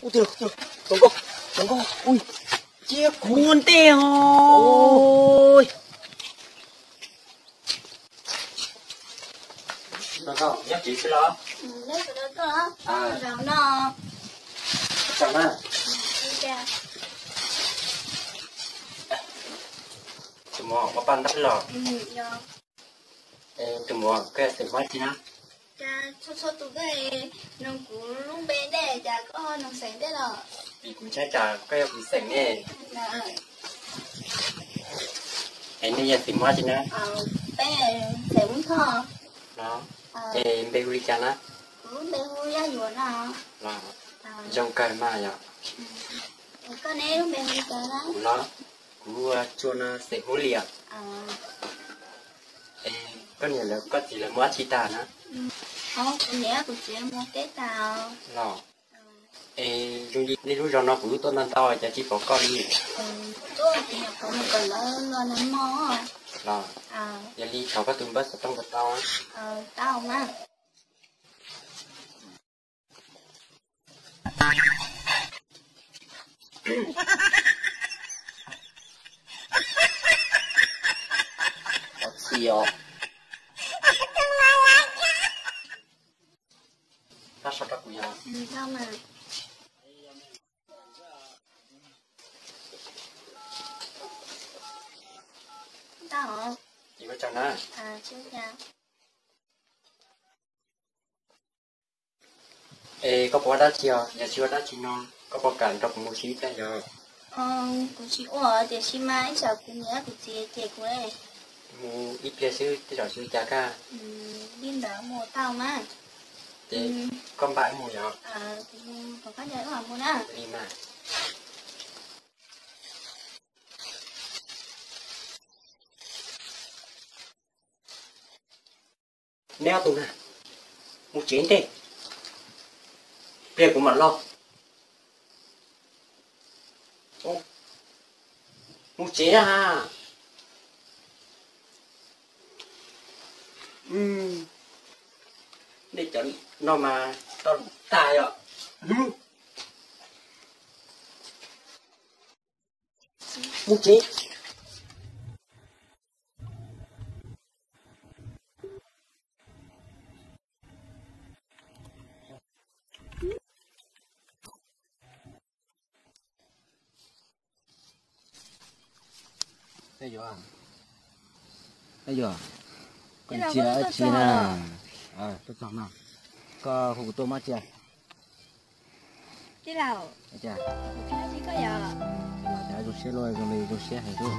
Tus nkauj, tus nkauj, ua ntej os. Nyob tsev xwb los? Tus muam, ua paj ntab los? Tus muam, koj yog xeem Hmoob tsi na? Cas txhua txhua tus koj noog kuv lub npe ntej, cas koj noog xeem ntej los? Vim kuv ntshai tsam koj yog kuv xeem ne. Es nej yog xeem Hmoob tsi na? Peb xeem Hmoob Thoj. Los, es npe hu li cas na? Kuv lub npe hu Yaj Yuam no. Los, zoo kawg mas yom. Koj ne, lub npe hu li cas na? Kuv los, kuv hu ua Tsua no, xeem Hmoob Liam. Es koj niam lawv koj txiv lawv mus dab tsi tag na? Kuv niam kuv txiv mus teb tag. Los, es zoo li nej lub zos no kuv twb tuaj ntau ntau cas tsis pom koj li. Los, yog li thov koj tus npawb xov tooj puas tau? Tau mas. Txi os. Pab sau rau kuv yom. Ces ua tsaug na. Es koj puas ua dab tsi os? Yog tsis ua dab tsi no, koj puas kam nrog kuv mus ua si ib pliag yom? Kuv tsis ua tiam sis mas ib tsam kuv niam kuv txiv cem kuv. Mus ib pliag xwb tej zaum tsis ua cas kag. Li ntawd mus tau mas. Ces koj npaj wb mus yom? Kuv mus kom koj ncaim wb mus na. Li mas. Neb ob tug na, mus tsev ntej, pliag kuv mam los. Mus tsev na. Nej cov no mas tau tag yom. Mus tsev. Yuav, yuav, koj tsis los tsis na, tuaj txog no, koj hu kuv tuaj mab tsi? Tij laug, kuv tsis ua tsis koj yom. Cas zoo siab luaj, zoo li zoo siab heev xwb.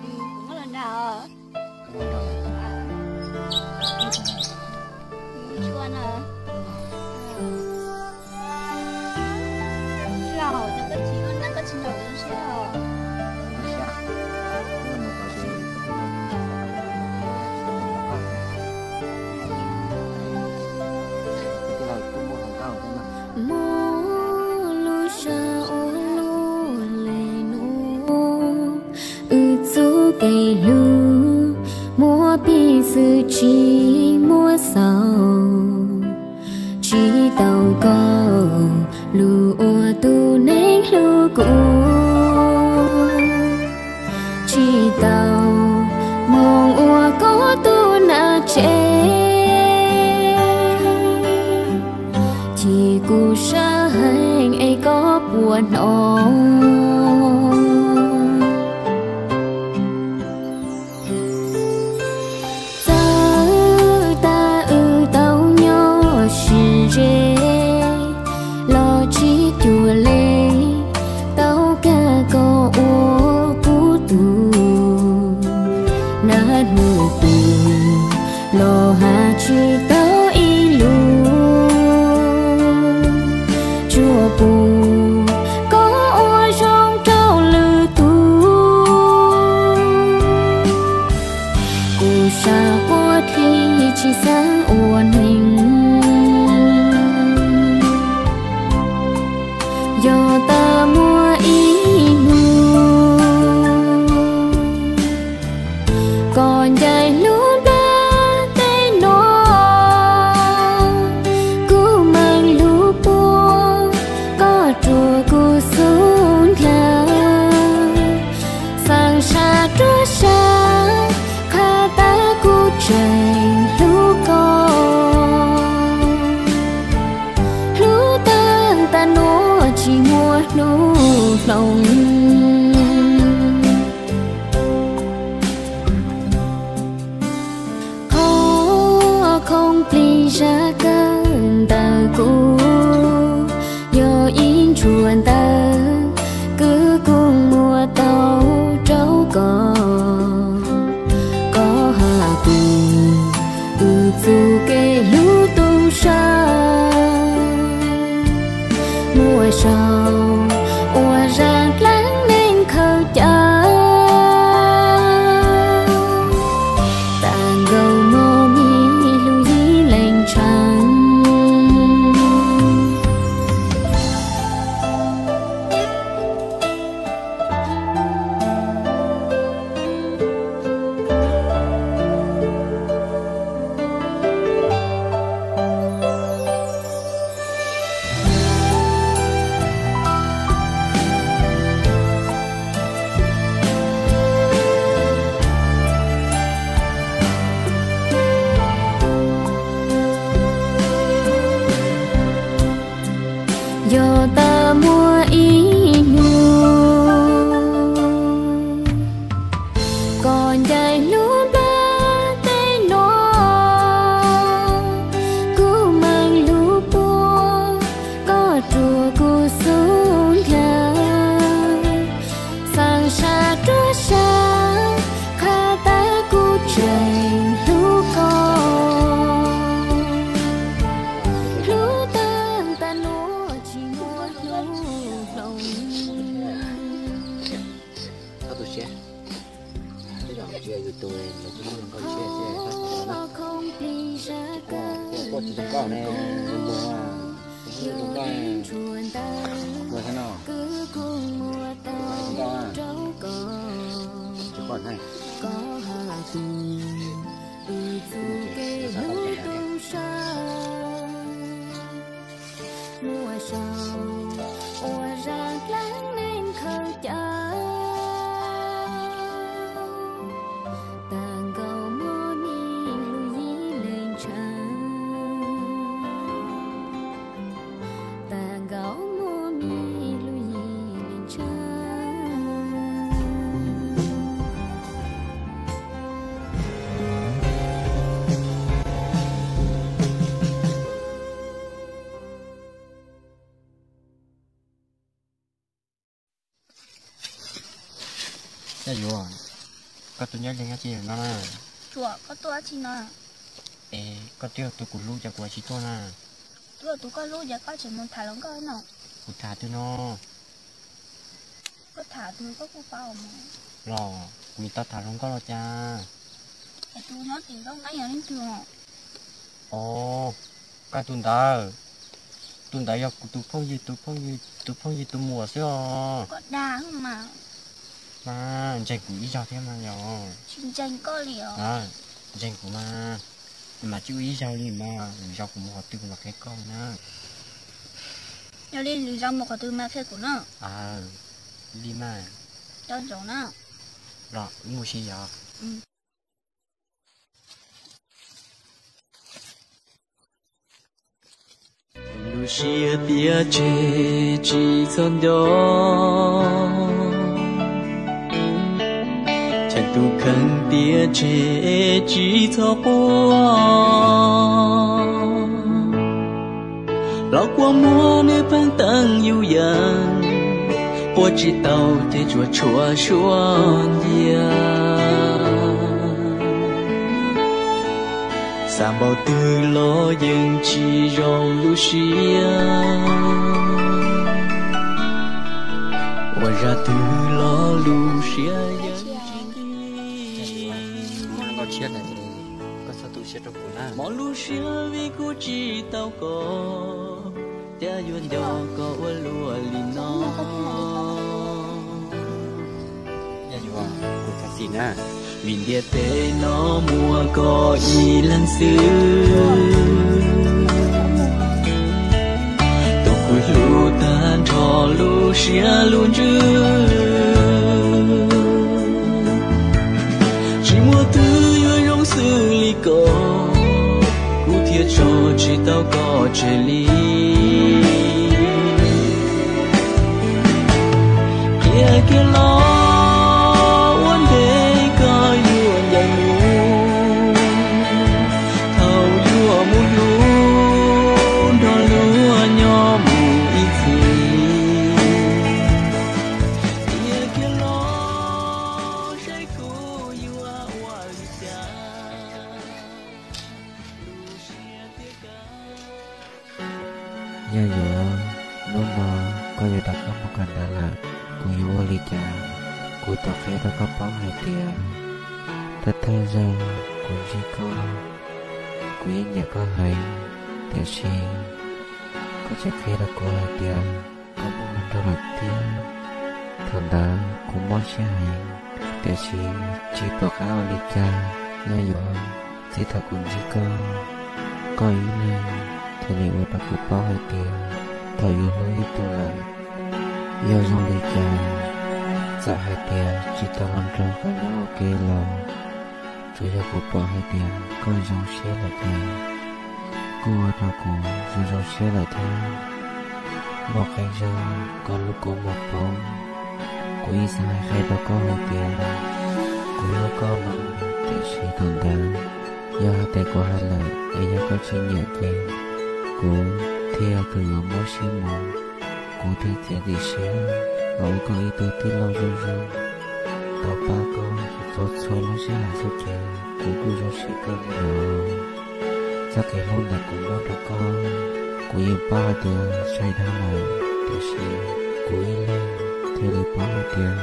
Kuv muab los nrog. Koj muab nrog lawm. Tij laug, cas koj tsis ua neej koj tsis nrog kuv zoo siab os. Tij laug, koj muaj hluas nkauj thiab no. Muaj lub sij hawm ua luaj li no, wb txoj kev hlub muaj pib xwb tsis muaj xaus. Tsis tau koj lus ua tus neeg hlub kuv, tsis tau hmoov ua koj tus nam tsev. Ces kuv sab heev es koj puas hnov. Txawm tas wb tau nyob sib ze los tsis cuag li, tau kawg koj ua kuv tus. Nag hmo twg los hais tsis tau ib lus, tsuas pom koj ua zoo lub hloov. Qhov khoom plig zaj kawg ntawm kuv, yog ib ntshuas ntawv kwv koob muab tau rau koj. Koj has tus, wb txuj kev hlub tub sab, muaj saum ua zaj dlaab neeg khaws caw, tag nkaus mog mi hlub yim leej tshaaj. Yog tas muaj ib hnub koj ncaim hlub nplaj teb no, kuv meem hlub puag koj rua kuv xub ntiag, xaav sab ruab sab qha tas kuv tseem hlub koj, hlub tas tas nuav tsis muaj hnub hloov. Txhob tu siab, tej zaum tsis yog yus tus, lawv kuj muaj hluas nkauj tshiab thiab, txhob xav na. Koj tsis zoo nkauj ne, zoo nkauj, zoo nkauj thiab no. Zoo nkauj na. Muaj saum ua zaj dlaab neeg khaws caw, tag nkaus mog mi hlub yim leej tshaaj, tag nkaus mog mi hlub yim leej tshaaj. Yaj Yuav, koj tuaj nyob li no tsi no na? Tsuas koj tuaj tsi no? Es koj twb yog tus kuv hlub cas kuv tsis tuaj na? Twb yog tus koj hlub cas koj tseem mus tham hluas nkauj no? Kuv tham twg no? Koj tham twg koj kuj paub mas. Los kuv tau tham hluas nkauj los cas? Es tus nyob tim Looj Neeb yog leej twg? Os, koj tus ntawd, tus ntawd yog kuv tus phooj ywg, tus phooj ywg, tus phooj ywg tus muam xwb os. Koj dag mas. Mas ntseeg kuv ib zaug thiab mas yog. Tsis ntseeg koj li os. Ntseeg kuv mas, mas tsis ua ib zaug li mas, lwm zaus kuv mus qhov twg kuv mam qhia koj na. Yog li lwm zaus mus qhov twg mas qhia kuv na. Li mas. Cov ntsoov na. Los wb mus si yog. Lub siab tias tseg tsis txhob nco, cheem tus kheej tias tseg tsis txhob quaj. Los kua muag nws pheej teeb yus yees, quaj tsis tau ces tsuas tshuav suab nciab. Xav npaum twg los yeej tsis zoo lub siab, ua zaj twg los lub siab yeej tsis lig. Koj txhob tu siab rau kuv na. Mob lub siab vim kuv tsis tau koj, thiab yuav nco koj ua luaj li no. Yaj Yuav, kuv thov txim na. Vim ntiaj teb no muaj koj ib leeg xwb, tus kuv hlub tag nrho lub siab lub ntsws. Tsis muaj twg yuav zoo xws li koj, kuv thiaj tso tsis tau koj tseg li. Hnub no koj yuav rov qab mus kawm ntawv lawm, kuv yuav ua li cas kuv thiaj qhia rau koj paub hais tias thawj thawj zaug kuv ntsib koj, kuv yeej nyiam koj heev, tiam sis koj tseem qhia rau kuv hais tias koj muaj hluas nraug lawm thiab. Thaum ntawd kuv mob siab heev, tiam sis tsis pom qab ua li cas, nyob yuav txij thaum kuv ntsib koj, koj ib leeg thiaj li ua rau kuv paub hais tias thaum yus hlub ib tug lawm, yog zoo li cas, txawm hais tias tsis tau hluas nraug kom nyob ua ke los tsuas yog kuv pom hais tias koj zoo siab lawm ces kuj ua rau kuv zoo zoo siab lawm thiab. Muaj qee zaug koj hlub kuv mus poob, kuv ib xav hais qhia rau koj hais tias kuv hlub koj no, tiam sis thaum ntawd yog hais tias kuv hais lawm es yog koj tsis nyiam ces kuv thiaj yog tus yuav mob siab mus, kuv thiaj txiav txim siab los ua koj ib tug tij laug zoo zoo, tau pab koj txhua txhua lub sij hawm xwb ces kuv kuj zoo siab kawg li os. Txoj kev hlub ntawm kuv muab rau koj, kuv yeej paub hais tias sai dhau lawm, tiam sis kuv ib leeg thiaj li paub hais tias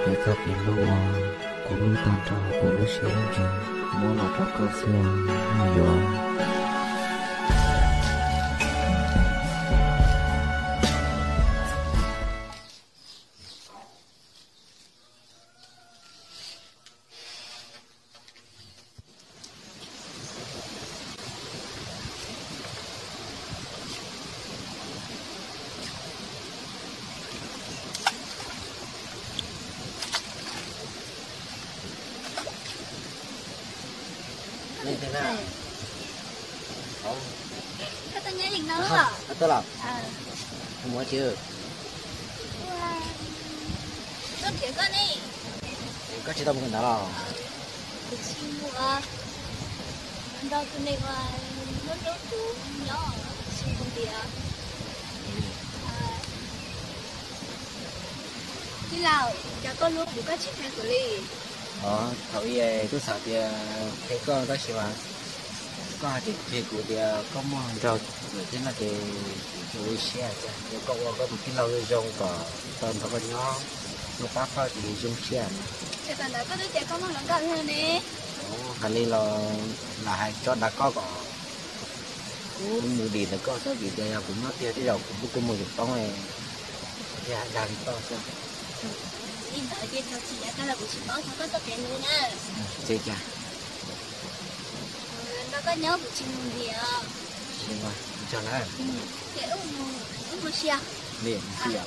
yog txoj kev hlub uas kuv hlub tag nrho kuv lub siab lub ntsws muab los rau koj xwb os, nyob yuav. Koj tuaj nyob li no los? Tuaj los. Mus ua tsi? Tuaj nrhiav koj ne. Koj tsis tau mus kawm ntawv los? Kuv tsis mus. Nrog tus neeg uas nyob nrog kuv nyob, kuv tsis mus ntiav. Tij laug, cas koj hlub kuv koj tsis qhia kuv li? Thaum ub twb xav tias qhia koj tab sis mas koj hais tias qhia kuv tias koj muaj hluas nraug lawm thiab no ces kuv ua ib siab tias koj ua koj tus tij laug zoo zoo kom tau nrog koj nyob, koj pab koj ces zoo siab. Ces thaum ntawd koj twb tias koj muaj hluas nkauj thiab ne. Hais li los lam hais tso dag koj kom kuv mus dim ntawm koj xwb, vim tias yog kuv nyob tiag tej zaum kuv kuj mus yus toob, thiaj dag li koj xwb. Li ntawd ces txhob chim, yog koj los kuv tsis paub txog koj txoj kev hlub na. Ces cas nrog koj nyob kuv tsis mus ntiav. Tsis mus, tso na. Ces wb mus, wb mus sia. Li mus sia.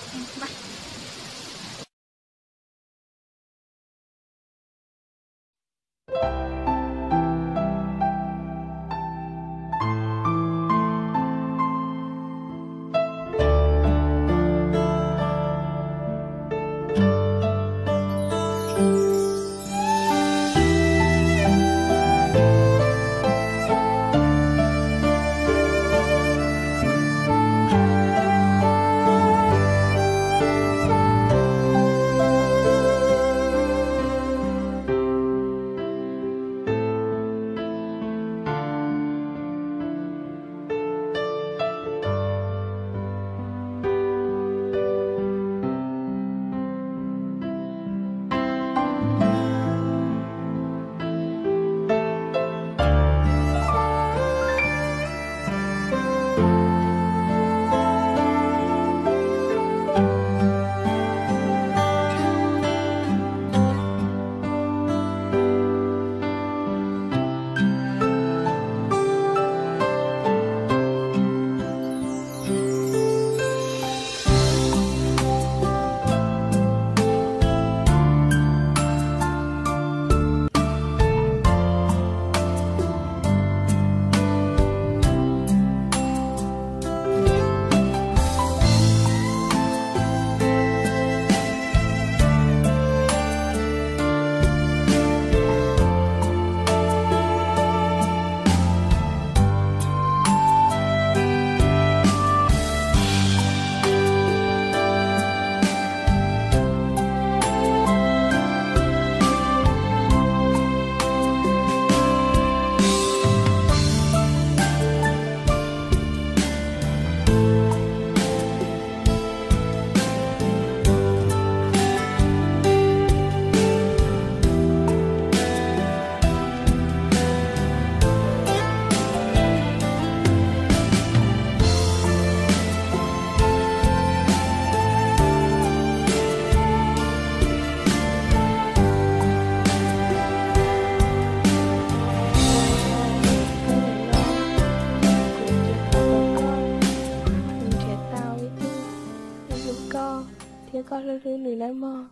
Yog koj hlub hlub nws nawb mog.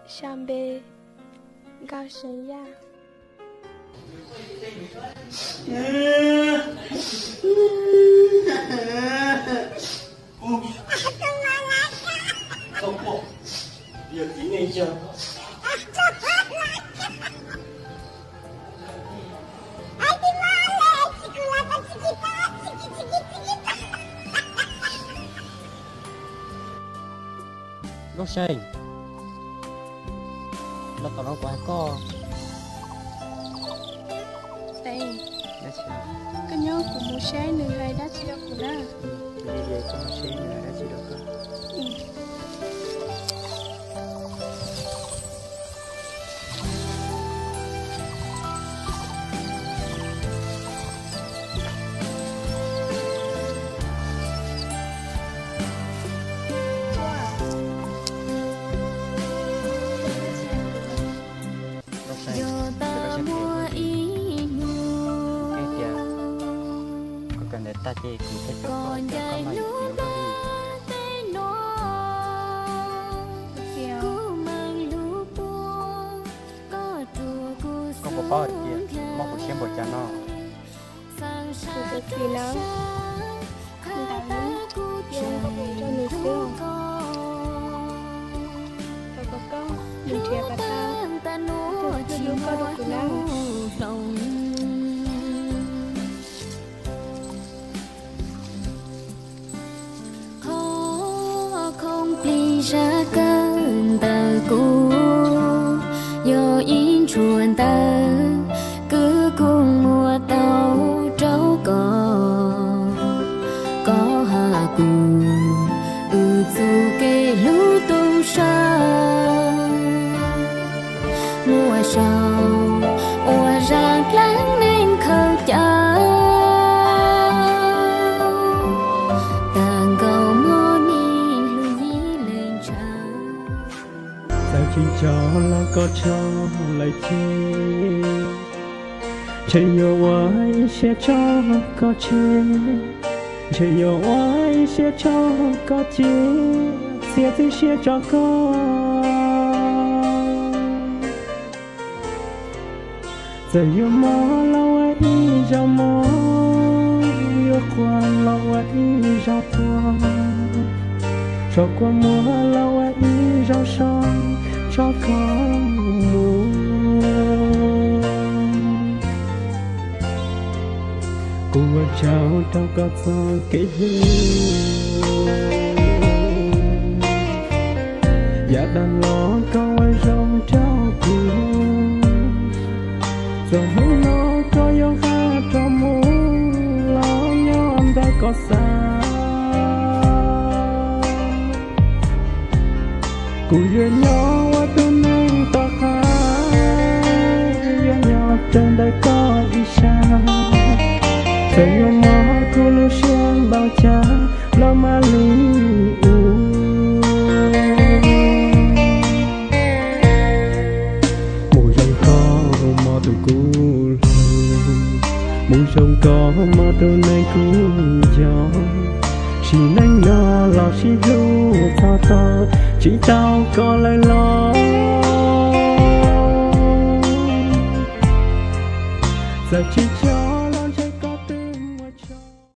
Sau npe: Nkauj Seev Yaj. Nkauj Seev, los tom no kuv hais koj. Koj nyob, kuv mus saib nws hais dab tsi rau kuv na. Koj mus saib nws hais dab tsi rau koj. Nkauj Seev, koj saib kuv hais tias koj kawm ntawv tag ces kuv thiaj coj koj, koj maj yuav kuv ua luaj li. Koj puas paub hais tias mob kuv siab npaum cas no? Kuv tus txiv na, ntawd yog rau nws xwb, thov kom koj mus nrhiav kom tau tus hlub hlub koj rau kuv na. Qhov khoom plig zaj kawg ntawm kuv yog ib ntshuaj ntawv kwv kuv muab tau rau koj. Koj hab kuv wb txuj kev hlub tub sab, muaj saum ua zaj dlaab neeg khaws caw tag nkaus mob nig lug yim leej tshaw. Txawm tsis nco los koj tso lawm ces, ntshe yuav ua ib siab tso koj tseg, ntshe yuav ua ib siab tso koj ces, txiav txim siab tso koj. Txawm yuav mob los ua ib zaug mob, yuav quaj los ua ib zaug quaj, tso kua muag los ua ib zaug so tso koj mus. Kuv ua tsaug rau koj txoj kev hlub, yav tag los koj ua zoo rau kuv. Txog hnub no koj yuav hab rov mus los nyob ntawm koj xav. Kuv yuav nyob ua tus neeg tom qab, yuav nyob rau ntawm koj ib sab. Txawm yuav mob kuv lub siab npaum cas los mam li ua. Mus zoo koj mog tus kuv hlub, mus zoo koj mog tus neeg kuv nco. Sim neej no los sib hlub txog tog, tsis tau koj lawm los txawm tsis tso